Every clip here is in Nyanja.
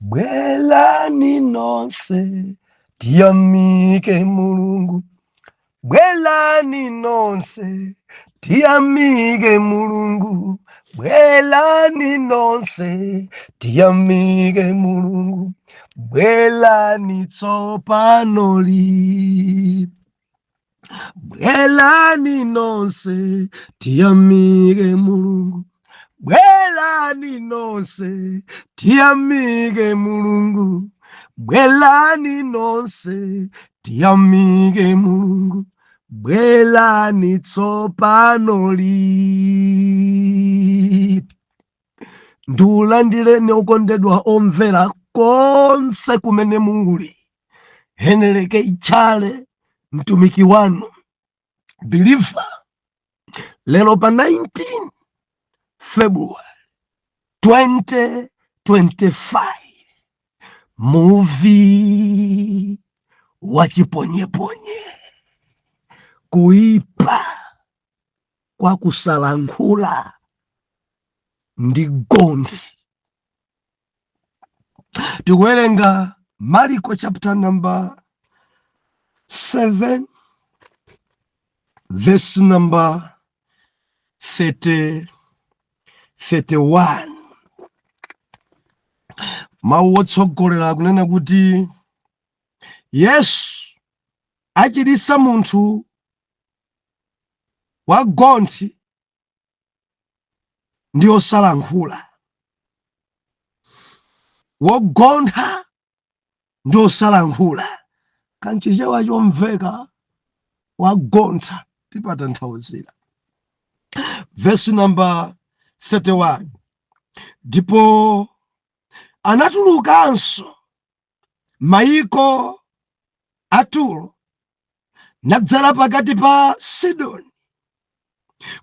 Bwelani nonse tiyamike Mulungu, bwelani nonse tiyamike Mulungu, bwelani nonse tiyamike Mulungu, bwelani tsopanoli. Bwelani nonse tiyamike Mulungu, bwelani nonse tiyamike Mulungu, bwelani nonse tiyamike Mulungu, bwelani tsopanoli. Ndiulandireni okondedwa omvera konse kumene muli. Heneleke Itchale, mtumiki wanu believer, lero pa 19 February 2025, muvi wa chiponyeponye, kuipa kwa kusalankhula ndi gondi. Tikuwerenga Mariko chapter number 7, verse number 30, 31. Mawu otsogolera akunena kuti Yesu achiritsa munthu wa gonthi ndi osalankhula, wogontha ndi osalankhula. Kanchichewa chomveka, wagontha tipatanthauzira. Verse number 31: Ndipo anatulukanso mayiko a Turo, nadzera pakati pa Sidoni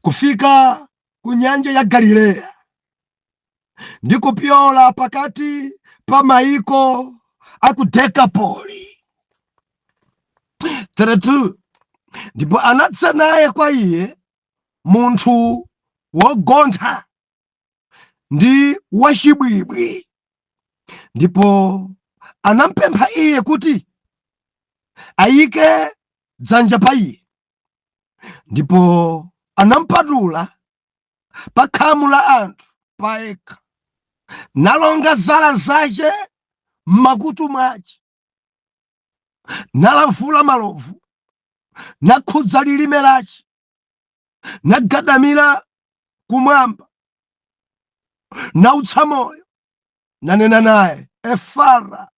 kufika ku nyanja ya Galileya, ndi kupyola pakati pa mayiko a ku Dekapoli. 32 Ndipo anadza naye kwa iye munthu wogontha ndi wachibwibwi, ndipo anampempha iye kuti ayike dzanja pa iye. Ndipo anampatula pa khamu la anthu payekha, nalonga zala zace m'makutu mwace, nalavula malovu, nakhudza lilime lace, nagadamira kumwamba, nautsa moyo, nanena naye, "Efara,"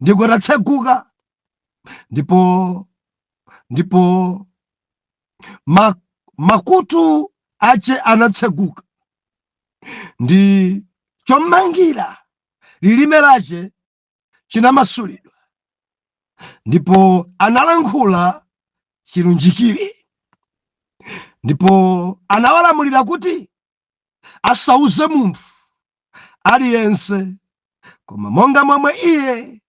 ndiko tatseguka. Ndipo makutu ace anatseguka, ndi chomangira lilime lace chinamasulidwa, ndipo analankhula chilunjikire. Ndipo anawalamulira kuti asauze munthu aliyense, koma monga momwe iye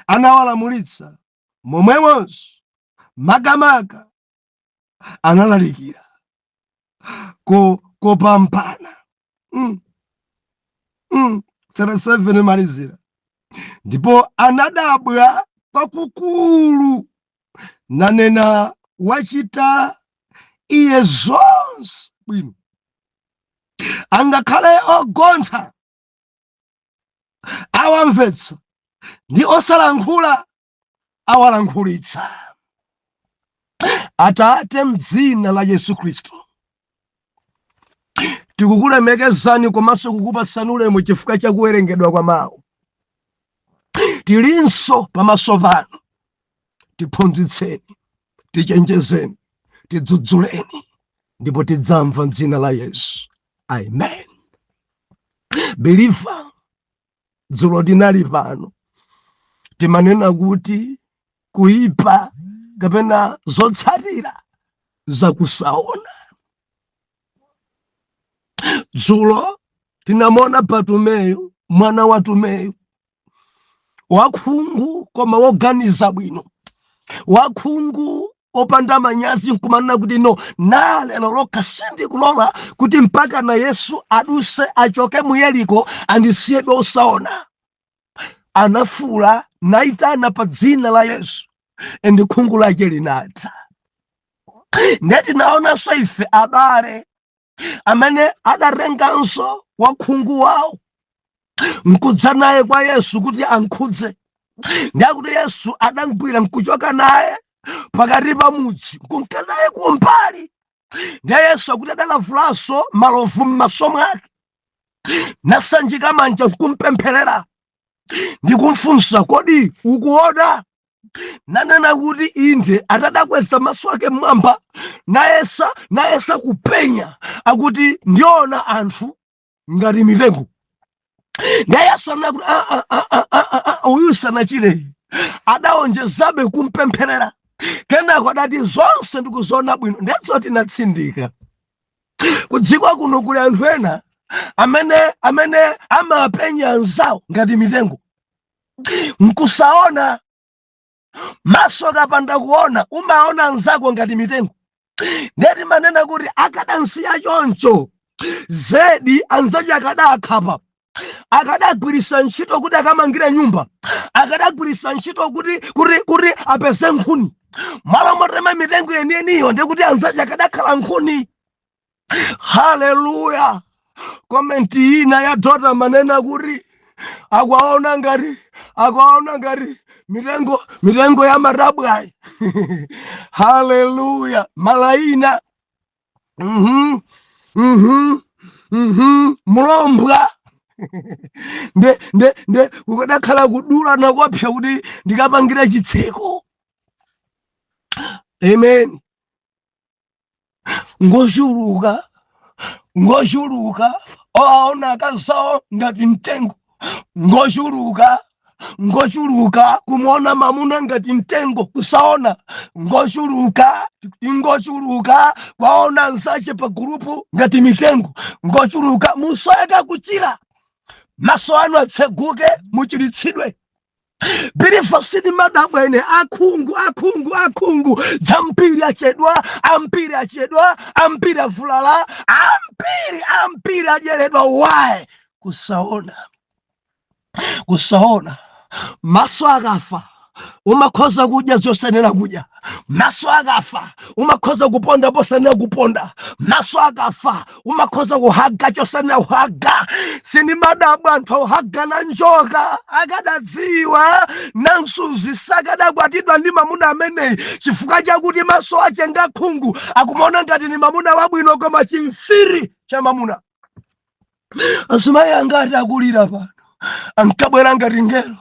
anawalamulitsa, momwemonso makamaka analalikira kopambana. 37 malizira. Ndipo anadabwa kwakukulu, nanena, "Wachita iye zonse bwino, angakhale ogontha awamvetsa, ndi osalankhula awalankhulitsa." Atate, mdzina la Yesu Khristu, tikukulemekezani komanso kukupatsani ulemu chifukwa cha kuwerengedwa kwa mawu. Tilinso pamaso panu, tiphunzitseni, tichenjezeni, tidzudzuleni, ndipo tidzamva mdzina la Yesu, amen. Believer, dzulo tinali pano, timanena kuti kuipa kapena zotsatira zakusaona. Dzulo tinamona Batumeyu, mwana wa Tumeyu, wakhungu koma woganiza bwino, wakhungu opanda manyazi nkumanena kuti, "No, na lero lokha sindikulola kuti mpaka na Yesu aduse achoke mu Yeriko andisiyebe osaona." Anafuula naitana pa dzina la Yesu and khungu lake linatha. Ndiye tinaonanso ife abale amene adatenganso wakhungu wawo nkudza naye kwa Yesu kuti ankhudze. Ndiye kuti Yesu adamgwira nkuchoka naye pakati pa mudzi nkunka naye kumbali. Ndiye Yesu akuti adalavulanso malovu m'maso mwake, nasanjika manja nkumpempherera ndikumfunsa, "Kodi ukuona?" Nanena kuti, "Inde." Atadakweza maso ake mmwamba nayesa kupenya, akuti, "Ndiona anthu ngati mitengo." Ndiye Yesu anena kuti, "Ah, ah, ah, ah, ah, ah, ah, uyu sanachire." Adawonjezabe kumpempherera. Kenako adati, "Zonse ndikuziona bwino." Ndetso tinatsindika kudziko kuno kuli anthu ena amene amapenya anzawo ngati mitengo nkusaona. Maso akapanda kuona, umaona anzako ngati mitengo. Ndeti manena kuti akadansiya choncho zedi, anzache akadakhapa, akadagwiritsa ntchito kuti akamangire nyumba, akadagwiritsa ntchito kuti apeze nkhuni. Malo motema mitengo yeniyeniyo, ndikuti anzache akadakhala nkhuni. Haleluya! Comment ina ya dota manena kuti akuaona ngati mitengo ya matabwayi. Haleluya! Malaina, mlombwa nde kukadakhala kudula nakopsa kuti ndikapangire chitseko. Amen. Ngochuluka, ngochuluka oaona akazawo ngati mtengo. Ngochuluka, ngochuluka kumuona mamuna ngati mtengo, kusaona. Ngochuluka, ngochuluka kwaona nsache pa group ngati mitengo. Ngochuluka musoeka kuchira. Maso anu atseguke, muchiritsidwe. Believer, sinimadabwa ine akhungu, akhungu, akhungu dzambiri achedwa, ambiri achedwa, ambiri avulala, ambiri, ambiri adyeredwa. Why? Kusaona, kusaona. Maso akafa, umakhoza kudya zosanena kudya. Maso akafa, umakhoza kuponda posanena kuponda. Maso akafa, umakhoza kuhaga chosanena kuhaga. Sinimadabwa anthu auhaga na njoka. Akadadziwa nansuzi, sakadakwatidwa ndi mamuna ameneyi, chifukwa chakuti maso ache ngakhungu, akumaona ngati ni mamuna wabwino, koma chimfiri cha mamuna. Azimayi angati akulira pano, ankabwera ngati ngelo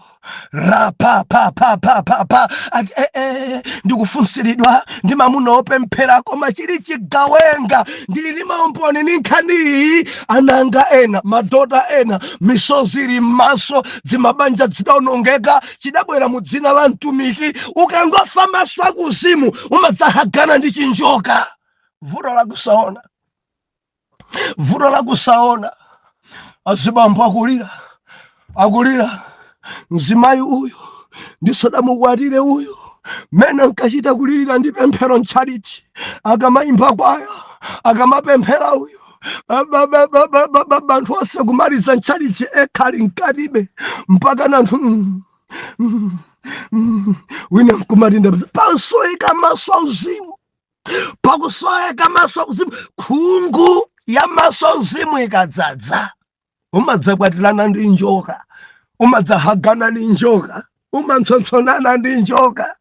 ra pa pa pa pa pa pa, ati, "Eh, eh, ndikufunsiridwa ndi mamuna opemphera," koma chili chigawenga. Ndili ndi maumboni ni nkhaniyi. Ananga ena, madota ena, misozi ili m'maso, dzimabanja zidawonongeka. Chidabwera mu dzina la mtumiki. Ukangofa maso akuzimu, umadzahagana ndi chinjoka. Vuto lakusaona, vuto lakusaona. Azibambo akulira, akulira, "Mzimayi uyu ndisadamukwatire uyu, mene nkachita kulirira ndi pemphero mtchalichi, akamayimba kwaya, akamapemphera uyu, banthu onse kumaliza mtchalichi, ekhali mkatibe mpaka nanthu Wina nkumati, "Ndapeza." Pasoeka maso auzimu, pakusoeka maso auzimu. Khungu ya maso auzimu ikadzadza, umadzakwatirana ndi njoka, umadzahagana ndi njoka, umantsontsonana ndi njoka.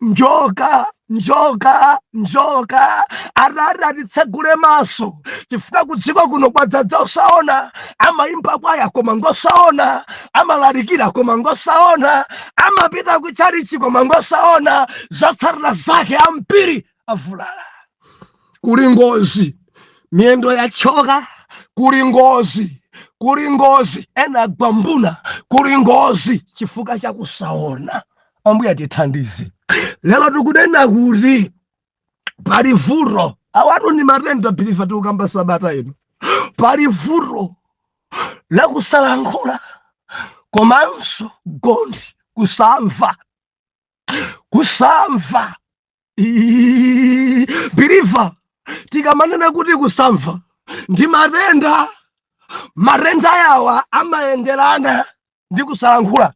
Njoka, njoka, njoka. Atati atitsegule maso, chifukwa kudziko kuno kwadzadza osaona. Amayimba kwaya koma ngosaona, amalalikira koma ngosaona, amapita kuchalichi koma ngosaona. Zotsatira zake, ambiri avulala. Kuli ngozi, miyendo yachoka. Kuli ngozi, kuli ngozi, ena agwambuna. Kuli ngozi chifukwa chakusaona. Ambuye atithandize. Lero tikunena kuti pali vuto. Awatu ndi matenda, believer. Tikukamba sabata ino, pali vuto lakusalankhula komanso gondi, kusamva, kusamva. Believer, tikamanena kuti kusamva ndi matenda, matenda yawa amayenderana ndi kusalankhula.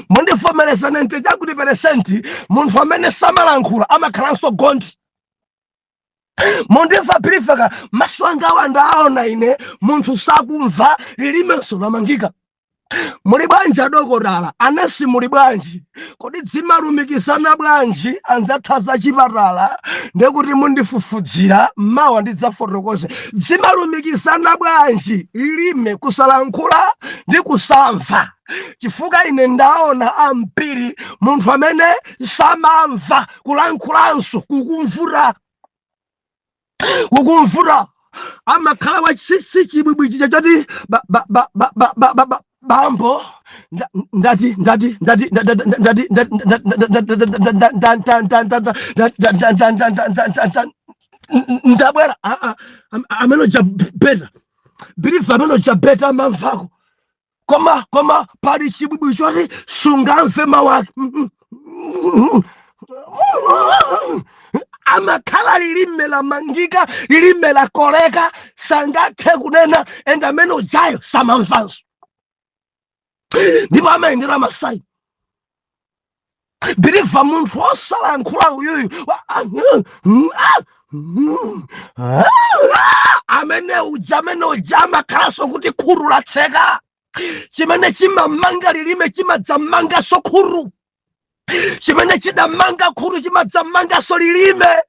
Mundivomereza, 90 chakuti percent, munthu amene samalankhula amakhalanso gonthi. Mundimva, believer? Maso anga awa ndaona ine, munthu sakumva, lilimenso lamangika. Muli bwanji adokotala, anesi? Muli bwanji? Kodi dzimalumikizana bwanji, anzathu za chipatala? Ndekuti mundifufudzira mawa ndidzafotokoze dzimalumikizana bwanji lilime kusalankhula ndi kusamva, chifukwa ine ndaona ambiri, munthu amene samamva, kulankhulanso kukumvuta, kukumvuta, amakhala wachisi chibwibwi chija choti ba, ba, ba, ba, ba, ba, ba, bambo ndati ndati ndati ndati ndati ndabwera. Amene uja better, believer, amene uja better, amamvako, koma pali chibwibwi choti sungamve mawu ake, amakhala lilime lamangika, lilime lakoleka, sangathe kunena. And amene ujayo samamvanso ndipo amayendera ma sign. Believer, munthu osalankhula uyuyu amene uja, amene uja amakhalanso kuti khutu latseka. Chimene chimamanga lilime chimadzamanganso khutu, chimene chidamanga khutu chimadzamanganso lilime.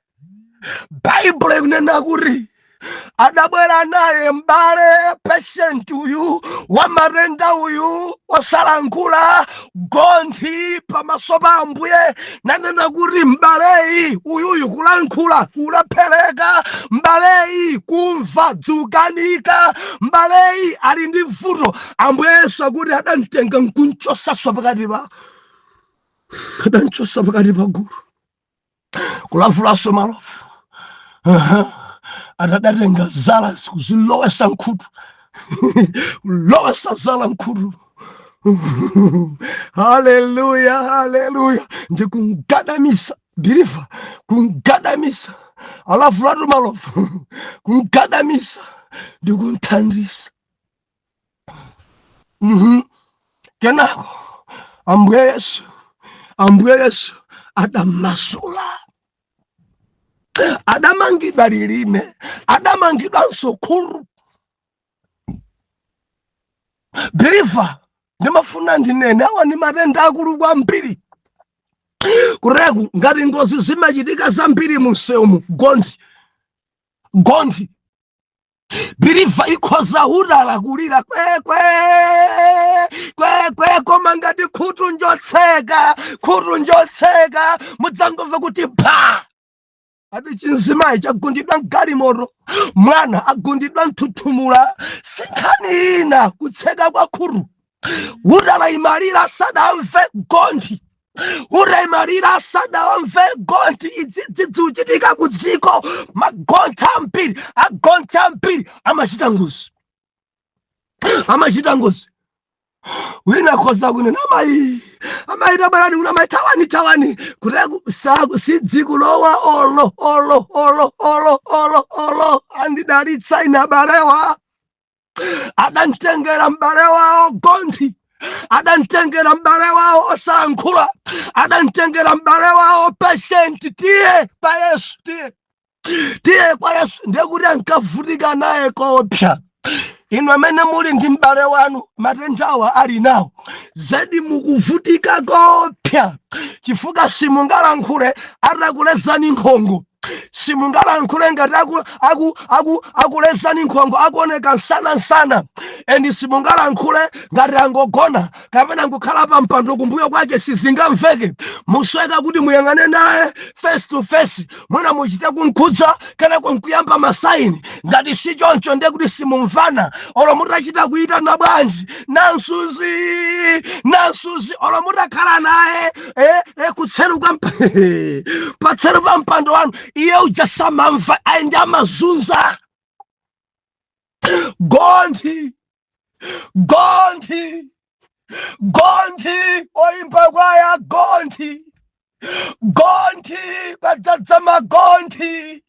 Baibulo ikunena kuti adabwera naye mbale, patient uyu wamatenda uyu osalankhula, gonthi, pamaso pa Ambuye, nanena kuti mbaleyi uyuyu kulankhula kulephereka, mbaleyi kumva dzukanika, mbaleyi ali ndi vuto. Ambuye Yesu akuti adamtenga nkunchosaso pakati pa, adamchosa pakati pa gulu, kulavulaso malovu. Atadatenga zala kuzilowesa nkhutu, kulowesa zala nkhutu. Haleluya, haleluya! Ndikungadamisa, believer, kungadamisa, alavulatu malovu, kungadamisa ndikunthandisa. Kenako Ambuye Yesu, Ambuye Yesu adamasula. Adamangidwa lilime, adamangidwanso khutu. Believer, ndimafuna ndinene, awa ndi matenda akulu kwambiri. Kureku ngati ngozi zimachitika zambiri munsewumu, gonthi, gonthi, believer, ikhoza udala kulira kwekwe kwekwe, koma ngati khutu njotseka, khutu njotseka, mudzangomva kuti pha. Ati chinzimayi chagundidwa mgalimoto, mwana agundidwa mthuthumula, sinkhani ina, kutseka kwa khutu. Udala imalira sadamve gonthi, utayimalira sadamve gonthi. Idzidzi zikuchitika ku dziko, magonthi ambiri, agonthi ambiri amachita ngozi, amachita ngozi. Wina khoza kunena, "Amayi, amayi, tabwerani kuno, amayi, thawani, thawani." Kuteku sidzikulowa olo olo olo olo olo olo. Andidalitsa ine abalewa, adamtengera m'bale wawo gonthi, adamtengera m'bale wawo osalankhula, adamtengera m'bale wawo patient. Tiye pa Yesu, tiye, tiye kwa Yesu. Ndiye kuti ankavutika naye koopsa. Inu amene muli ndi m'bale wanu matendawa ali nawo, zedi mukuvutika koopsa, chifukwa simungalankhule atakulezani nkhongo, simungalankhule ngati akulezani nkhongo, akuoneka nsana, and simungalankhule ngati angogona kapena ngukhala pa mpando kumbuyo kwake, sizingamveke. Musweka kuti muyang'ane naye face to face, mwina muchite kunkhudza, kenako nkuyamba ma sign. Ngati si choncho, ndiye kuti simumvana, olo mutachita kuyitana bwanji, nansuzi, nansuzi, olo mutakhala naye kutseru kwa patseru pa mpando wanu, iye uja samamva, ayi, ndi amazunza. Gonthi, gonthi, gonthi, oimba kwaya, gonthi, gonthi, kwadzadza magonthi,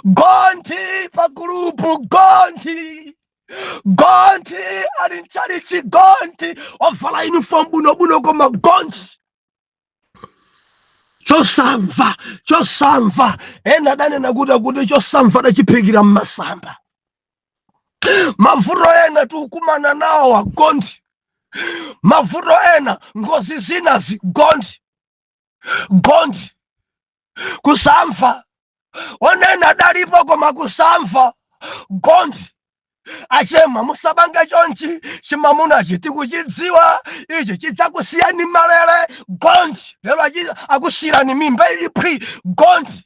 gonthi pa group, gonthi. Gonthi ali mchalichi, gonthi ovala uniform bwinobwino, koma gonthi chosamva, chosamva. Ena adanena kuti chosamva adachiphikira mmasamba. Mavuto ena tikukumana nawo agonthi, mavuto ena, ngozi zinazi, gonthi, gonthi, kusamva. Onena adalipo, koma kusamva, gonthi. Achema, musabange chonchi, chimamunachi tikuchidziwa, ichi chidzakusiyani malere. Gonthi lero akusiyirani mimba ili phwi, gonthi.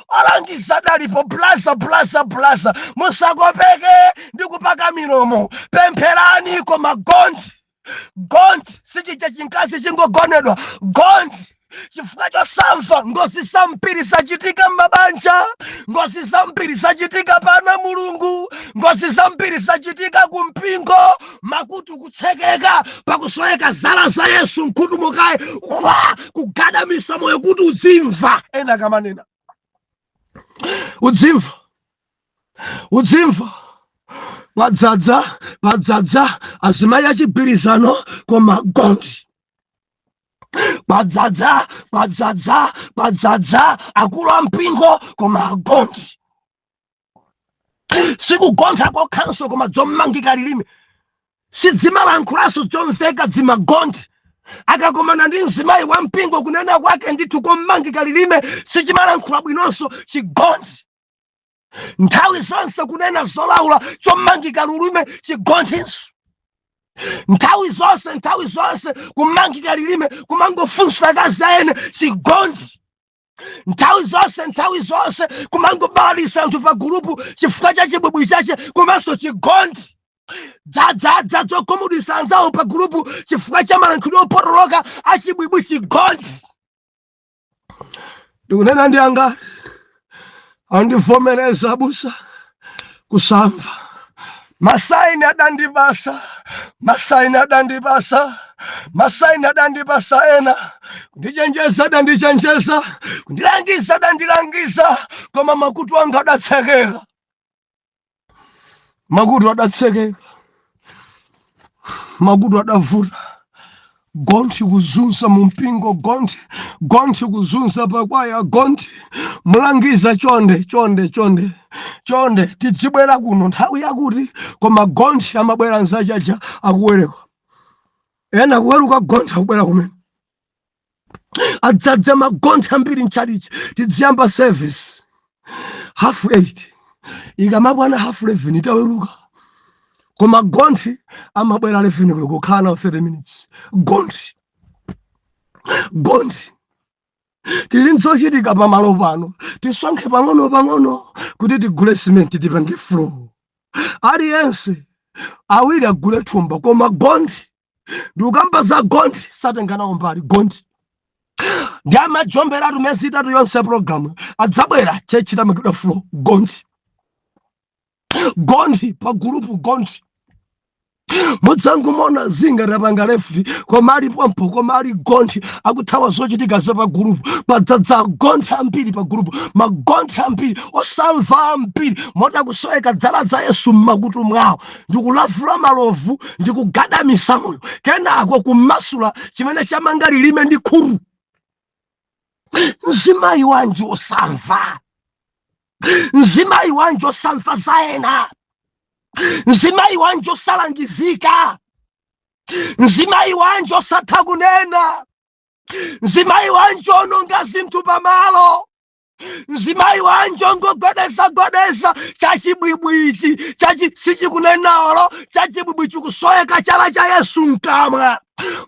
Olangiza adalipo, blaza, blaza, blaza, musakopeke ndi kupaka milomo, pempherani, koma gonthi, gonthi. Sichicha chinkazi chingogonedwa, gonthi, chifukwa chosamva. Ngozi zambiri zachitika m'mabanja, ngozi zambiri zachitika pana Mulungu, ngozi zambiri zachitika kumpingo. Makutu kutsekeka pakusoweka zala za Yesu mkhutu mukaye kwa kugadamisa moyo kuti udzimva ena kamanena, udzimva, udzimva. Padzadza, padzadza azimayi achigwirizano, koma gonthi. Padzadza, padzadza, padzadza akulu ampingo, koma gonthi. Sikugontha kokhanso, koma dzomangika lilime, sidzimalankhulaso dzomveka, dzimagonthi. Akakomana ndi mzimayi wa mpingo, kunena kwake ndithu komangika lilime, sichimalankhula bwinonso, chigonthi. Nthawi zonse kunena zolaula, chomangika lilime, chigonthinso. Nthawi zonse, nthawi zonse kumangika lilime, kumangofunsa akazi aene, chigonthi. Nthawi zonse, nthawi zonse kumangobalisa anthu pa gulupu chifukwa cha chibwibwi chache, komanso chigonthi. Dzadzadza zokhumudwitsa anzawo pa gulupu chifukwa cha malankhulidwe opotoloka achibwibwi, chigonthi. Ndikunena ndi anga andivomereza, abusa, kusamva. Masaini adandipasa, masaini adandipasa, masaini adandipasa ena, kundichenjeza adandichenjeza, kundilangiza adandilangiza, koma makutu anga adatsekeka, makutu adatsekeka, makutu adavuta. Gonthi kuzunza mu mpingo, gonthi, gonthi kuzunza pakwaya, gonthi. Mulangiza, chonde, chonde, chonde, chonde, tidzibwera kuno nthawi yakuti, koma gonthi amabwera nzachacha akuweruka, ena kuweruka, gonthi akubwera kumene. Adzadza magonthi ambiri mchalichi. Tidziyamba service 8:30, ikamakwana 11:30 itaweruka, koma gonthi amabwera 11 koloko, kukhala nawo 30 minutes. Gonthi, gonthi. Tili nzochitika pamalo pano, tisonkhe pang'ono pang'ono kuti tigule simenti, tipange floor, aliyense awiri agule thumba, koma gonthi, ndikukamba za gonthi, satenga nawo mbali. Gonthi ndi amajomberatu miyezi 3 yonse program, adzabwera church itamangidwa floor. Gonthi, gonthi pa gulupu, gonthi. Mudzangomona zinga tapanga left, koma ali pompo, koma ali gonthi, akuthawa zochitika za pa gulupu. Padzadza gonthi ambiri pa gulupu, magonthi ambiri, osamva ambiri, mota kusoweka dzala za Yesu mmakutu mwawo, ndikulavula malovu, ndikugadamisa moyo, kenako kumasula chimene chamanga lilime ndi khuru. Mzimayi wanji osamva? Mzimayi wanji osamva zaena? Mzimayi wanji osalangizika? Mzimayi wanji osatha kunena? Mzimayi wanji ononga zinthu pamalo? Mzimayi wanji ongogwedeza gwedeza chachibwibwichi chachi sichikunenalo chachibwibwi, chikusoweka chala cha Yesu mkamwa,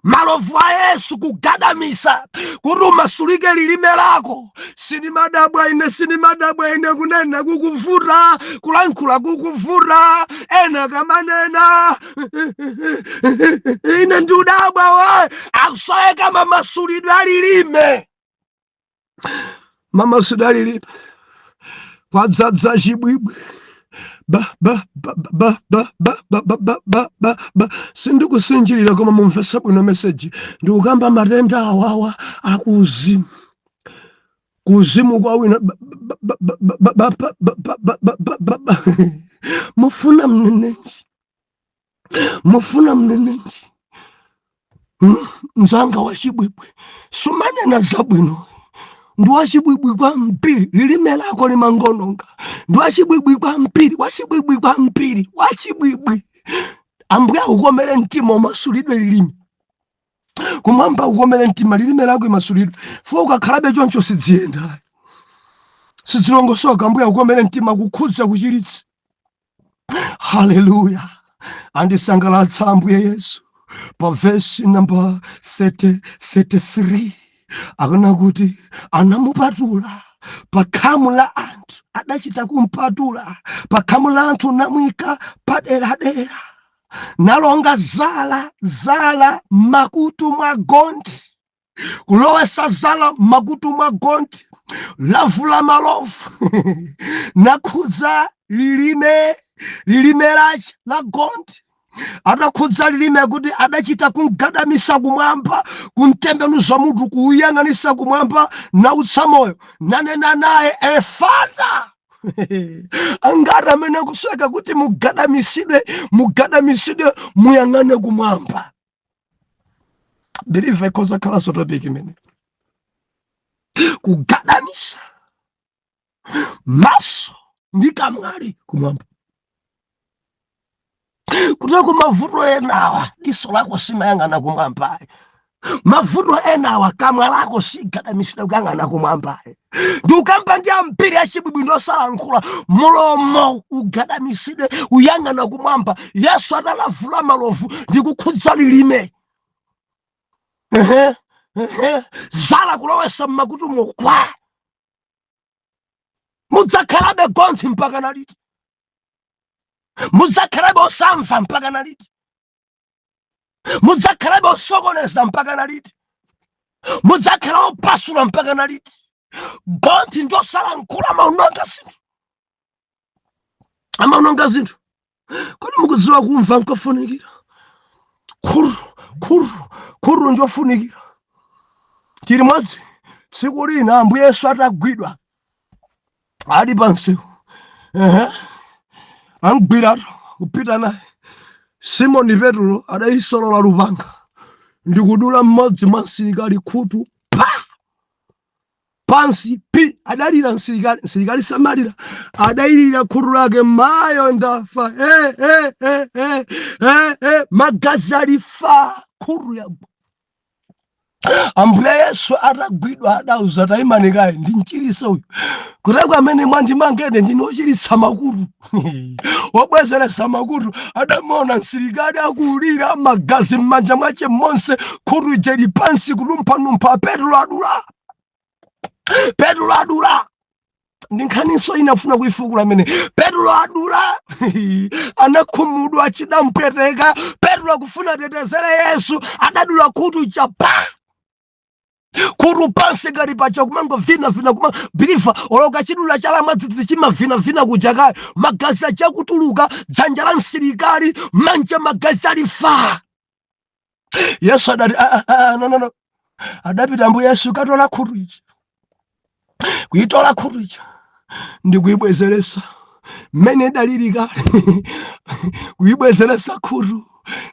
malovu a Yesu kugadamisa kuti umasulike lilime lako? Sinimadabwa ine, sinimadabwa ine kunena kukuvuta, kulankhula kukuvuta, ena kamanena ine ndiudabwa we akusoweka mamasulidwe alilime, mamasulidwe alilime. Kwadzadza chibwibwi, ba ba ba ba ba ba ba ba ba ba ba ba. Sindikusinjirira, koma mumvese bwino message. Ndikukamba matenda awawa akuuzimu, kuuzimu kwa wina. Ba ba ba ba ba ba ba ba ba ba ba ba ba. Mufuna mnenenji? Mufuna mnenenji? Mzanga wachibwibwi, sumanena zabwino, ndi wachibwibwi kwambiri, lilime lako limangononga, ndi wachibwibwi kwambiri, wachibwibwi kwambiri, wachibwibwi. Ambuye akukomere mtima, umasulidwe lilime. Kumwamba akukomere mtima, lilime lako imasulidwe fo. Ukakhalabe choncho sidziyenda, sidzilongosoka. Ambuye akukomere mtima, kukhudza, kuchiritsa. Haleluya! Andisangalatsa Ambuye Yesu. Pa vesi namba 30, 33 akuna kuti anamupatula pa khamu la anthu, adachita kumpatula pa khamu la anthu, namwika paderadera, nalonga zala makutu mwa gonthi, kulowesa zala makutu mwa gonthi, lavula malovu, nakhudza lilime lace la gonthi. Adakhudza lilime kuti adachita kumgadamisa kumwamba, kumtembenuza mutu kuyang'anisa kumwamba, nautsa moyo, nanena naye, "Efata." Angati amene akusweka kuti mugadamisidwe, mugadamisidwe, muyang'ane kumwamba? Believer, ikhoza khalanso topic imene kugadamisa maso ndi kamwali kumwamba, kuteko mavuto enawa diso lako simayang'ana kumwambayi, mavuto enawa kamwa lako sigadamisira kuyang'ana kumwambayi. Ndikukamba ndi ambiri achibwibwi ndosalankhula, mulomo ugadamisidwe uyang'ana kumwamba. Yesu atalavula malovu ndikukhudza lilime. Ehe, ehe, zala kulowesa mmakutu mukwa. Mudzakhalabe gonthi mpaka naliti? Mudzakhalabe osamva mpaka naliti? Mudzakhalabe osokoneza mpaka naliti? Mudzakhala opasula mpaka naliti? Gonthi ndosalankhula, amaononga zinthu, amaononga zinthu. Kodi mukudziwa kumva nkofunikira? Khuru, khuru, khuru njofunikira. Chilimodzi tsiku lina Ambuye Yesu atagwidwa ali pansewu, ehe, amgwiratu kupita naye, Simoni Petro adayisolola lupanga ndikudula mmodzi mwa msilikali khutu, pa pansi pi. Adalira msilikali, msilikali samalira, adayilira khutu lake, "Mayo, ndafa!" Eh, eh, eh, eh, eh, eh. Magazi alifa, khutu yagwa. Ambuye Yesu atagwidwa adauza, "Tayimanikayi, ndimchiritse uyu." Kuteko amene mwandimangene ndine ochiritsa makutu, wobwezeresa makutu. Adamuona msilikali akulira, magazi m'manja mwace monse, khutu jeli pansi kunumphanumpha. Petro adula, Petro adula. Ndi nkhaniso inafuna kuifukula amene Petro adula. Anakhumudwa, chidampweteka. Petro akufuna atetezere Yesu, adadula khutu chapa, khutu pansi ngati pacha kumangovinavina kuma believer. Oloka chidula chala mwadzidzidzi chimavinavina kuja kayo, magazi achakutuluka, dzanja la msilikali manja magazi alifa. Yesu adati, "Ah, ah, ah, no, no, no." Adapita Ambuye Yesu katola khutu ichi, kuitola khutu ichi ndikuibwezeresa mmene idalili kale, kuibwezeresa khutu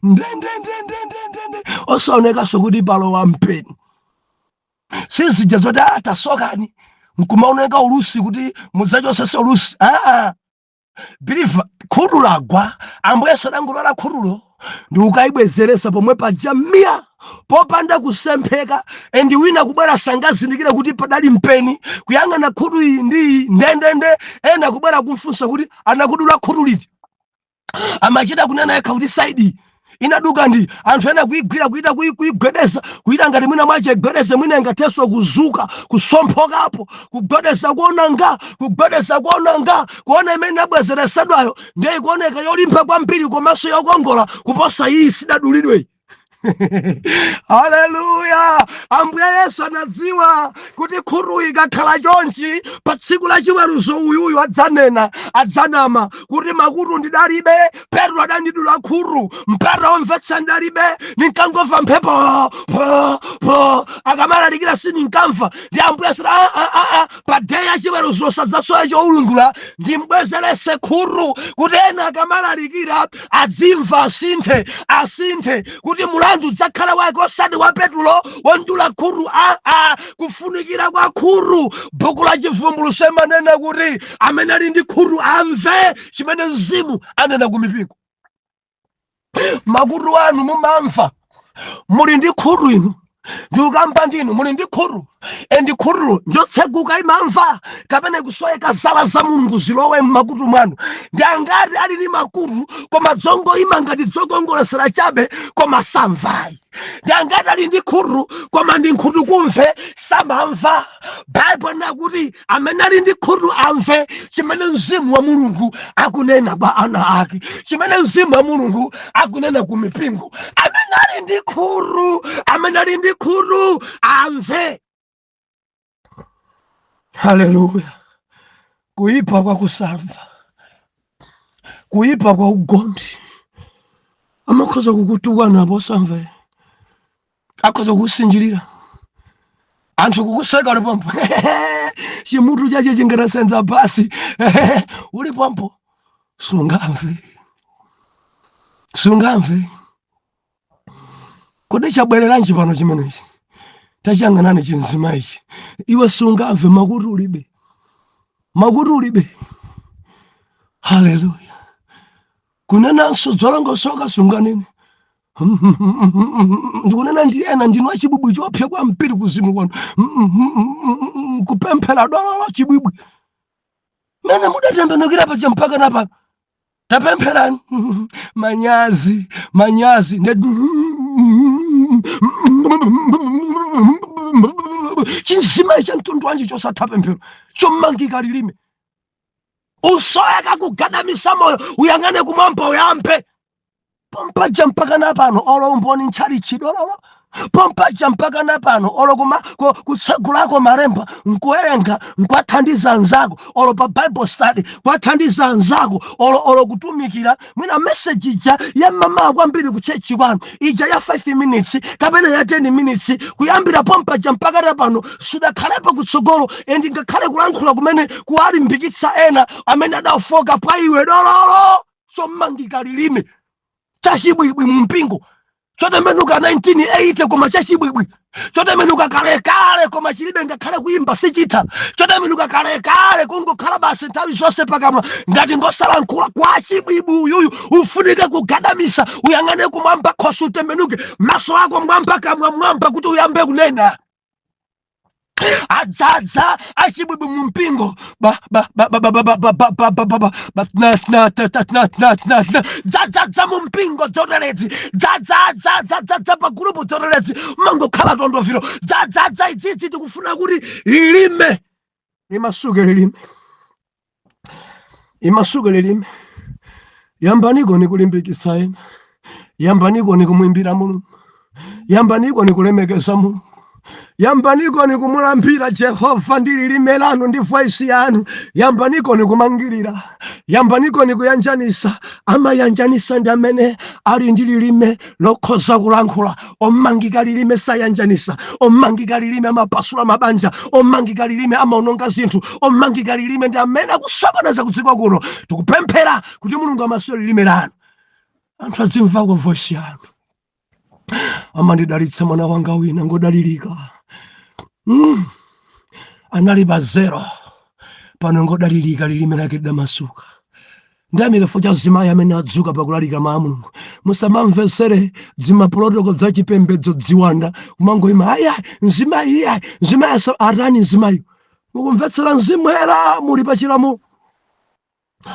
ndendendendendendende, osaonekanso kuti palowa mpeni. Sizija zoti atasokani nkumaoneka ulusi kuti mudzachosese ulusi. Aa, believer, khutu lagwa, Ambuye Yesu adangotola khutulo ndi ukayibwezeresa pomwe paja miya, popanda kusempheka. And wina kubwera sangazindikire kuti padali mpeni, kuyang'ana khutu iyi ndi iyi ndendende. Ena kubwera kumfunsa kuti anakudula khutu liti, amachita kunena yekha kuti side inaduka. Ndi anthu ena kuigwira, kuita kuigwedeza, kuita ngati mwina mwache igwedeze, mwina ingathenso kuzuka, kusomphokapo, kugwedeza kuona nga, kugwedeza kuona nga, kuona imene inabwezeresedwayo ndiye ikuoneka yolimba kwambiri komanso yokongola kuposa iyi sidadulidwe. Haleluya! Ambuye Yesu anadziwa kuti khutu ikakhala chonchi, pa tsiku la chiweruzo uyuyu adzanena, adzanama kuti makutu ndidalibe, Petro adandidula khutu, mpata womvetsa ndidalibe, ndinkangomva mphepo po po, akamalalikira sindinkamva. Ndi Ambuye Yesu, "Ah, ah, ah, ah, pa day ya chiweruzo sadzasowa chowulungula, ndimbwezerese khutu kuti ena akamalalikira adzimva, asinthe, asinthe, kuti mulandu udzakhala wake osati wa Petulo wondula khutu." Aa, kufunikira kwa khutu! Buku la Chivumbulutso imanena kuti amene ali ndi khutu amve chimene Mzimu anena ku mipingo. Makutu anu mumamva? Muli ndi khutu inu? Ndikukamba ndinu, muli ndi khutu? And khutulo njotseguka, imamva, kapena kusoweka zala za Mulungu zilowe mmakutu mwanu? Ndi angati ali ndi makutu koma dzongoima ngati dzokongolesera chabe, koma samvayi? Ndi angati ali ndi khutu koma ndi nkhutu kumve, samamva? Baibulo nakuti amene ali ndi khutu amve chimene Mzimu wa Mulungu akunena kwa ana ake, chimene Mzimu wa Mulungu akunena ku mipingo. Amene ali ndi khutu, amene ali ndi khutu amve. Haleluya! Kuipa kwa kusamva, kuipa kwa ugondi. Amakhoza kukutukwana posamva, akhoza kukusinjirira, anthu kukuseka uli pompo, chimutu chache chingatasenza basi uli pompo, sungamve, sungamve. Kodi chabwereranji pano chimenechi? Tachiyang'anani chinzima ichi. Iwe sungamve, makutu ulibe, makutu ulibe. Haleluya! Kunenanso zolongosoka sunganene. Ndikunena ndi ena, ndinu achibwibwi chopsa kwambiri kuzimu kwanu, kupemphera dololo, chibwibwi mene mudatembenukira paja mpaka napano. Tapempherani, manyazi, manyazi. Chinzimayi cha mtundu wanji chosatha pemphero, chomangika lilime? Usoweka kugadamisa moyo, uyang'ane kumwamba, uyambe pompaja mpaka napano. Olo umboni ntchalichi dololo pompaja mpaka napano, olo kuma kutsegulako malemba nkuwerenga nkwathandiza anzako, olo pa Bible study kwathandiza anzako, olo kutumikira mwina message ija yamamawa kwambiri ku church kwanu ija ya 5 minutes kapena ya 10 minutes, kuyambira pompaja mpaka napano sudakhalepo kutsogolo and ngakhale kulankhula kumene kuwalimbikitsa ena amene adafoka pa iwe. Dololo, chomangika lilime, chachibwibwi mu mpingo, chotembenuka 1980 koma chachibwibwi, chotembenuka kalekale koma chilibe ngakhale kuyimba sichitha, chotembenuka kalekale kungokhala basi nthawi zonse pakamwa ngati ngosalankhula. Kwa chibwibwi uyuyu ufunike kugadamisa, uyang'ane kumwamba, khosi utembenuke, maso ako mwamba, kamwa mwamba, kuti uyambe kunena. Adzadza achibwibwi mu mpingo, ba ba ba ba ba ba ba ba ba ba ba ba ba ba na na ta ta na na na na, dzadzadza mu mpingo dzoteredzi, dzadzadza, dzadzadza pa gulupu dzoteredzi, mangokhala tondoviro, dzadzadza idzidzi. Tikufuna kuti lilime limasuke, lilime imasuke, lilime. Yambaniko nikulimbikitsa ena, yambaniko nikumwimbira Mulungu, yambaniko nikulemekeza Mulungu, yambaniko nikumulambira Jehova ndi lilime lanu ndi voice yanu, yambaniko nikumangirira, yambaniko nikuyanjanisa. Amayanjanisa ndi amene ali ndi lilime lokhoza kulankhula. Omangika lilime sayanjanisa. Omangika lilime amapasula mabanja. Omangika lilime amaononga zinthu. Omangika lilime ndi amene akusokoneza kudziko kuno. Tikupemphera kuti Mulungu amasule lilime lanu, anthu adzimvako voice yanu. Amandidalitsa mwana wanga wina ngodalirika. Anali pa zero, pano ngodalirika, lilime lake lidamasuka. Ndayamika chifukwa cha zimayi amene adzuka pakulalika mawu a Mulungu. Musamamvesere dzima protocol zachipembedzo, dziwanda kumangoima, aya mzimayi, iya mzimayi atani mzimayi? Mukumvetsera mzimu era muli pachilamulo?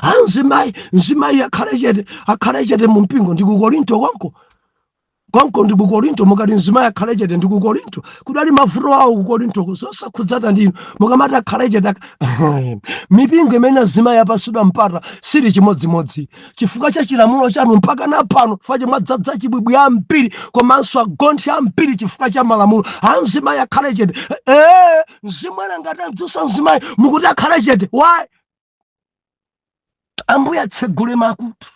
A mzimayi, mzimayi akhale chete, akhale chete mu mpingo. Ndi ku Korinto konko. Konko ndi ku Korinto. Mukati mzimayi akhale chete, ndi ku Korinto kudali mavuto awo ku Korintoko, zosakhudzana ndinu. Mukamati akhale chete, mipingo imene azimayi apasidwa mpata sili chimodzimodzi chifukwa cha chilamulo chanu mpaka na pano, chifukwa chemwadzadza chibwibwi ambiri komanso agonthi ambiri chifukwa cha malamulo anzimayi akhale chete. Ee, mzimu ngati adzutsa mzimayi, mukuti akhale chete, why? Ambuye atsegule makutu.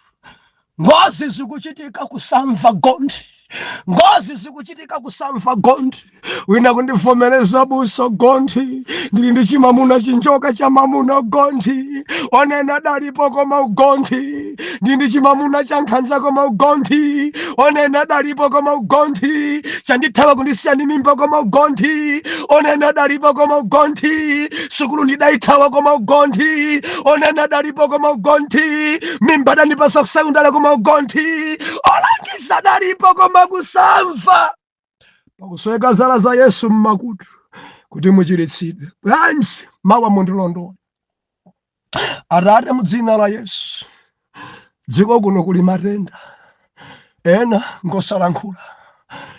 Ngozi zikuchitika kusamva gondi, ngozi zikuchitika kusamva gondi. Wina kundivomereza, busa, gondi ndili ndi chimamuna, chinjoka cha mamuna. Gondi onena dalipo koma ugondi. Ndili ndi chimamuna cha nkhanza koma ugondi onena dalipo koma ugondi. Chandithawa kundisiya ndi mimba koma ugondi onena dalipo koma ugondi. Sukulu ndidayithawa koma ugondi onena dalipo koma ugondi. Mimba dandipasa kusekondale koma ugondi. Olangiza dalipo koma kusamva. Pakusweka zala za Yesu mmakutu kuti muchiritsidwe. Bwanji mawa mundilondola. Atate, mudzina la Yesu, dziko kuno kuli matenda ena ngosalankhula,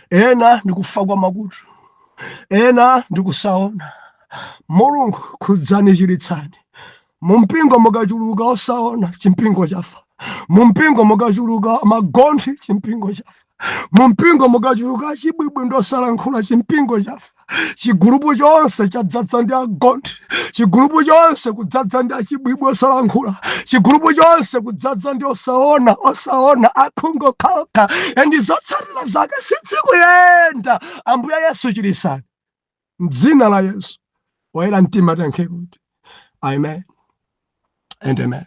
ena ndikufa kwa makutu, ena ndikusaona. Mulungu, khudzani, chiritsani. Mumpingo mukachuluka osaona, chimpingo chafa. Mumpingo mukachuluka magonthi, chimpingo chafa. Mumpingo mukachuluka chibwibwi ndosalankhula, chimpingo chafa. Chigulupu chonse chadzadza ndi agonthi, chigulupu chonse kudzadza ndi achibwibwi osalankhula, chigulupu chonse kudzadza ndi osaona, osaona, akhungu okhaokha, and zotsatira zake sizikuyenda. Ambuye Yesu, chirisani mdzina la Yesu. Woyera mtima tiyankhe kuti amen and amen.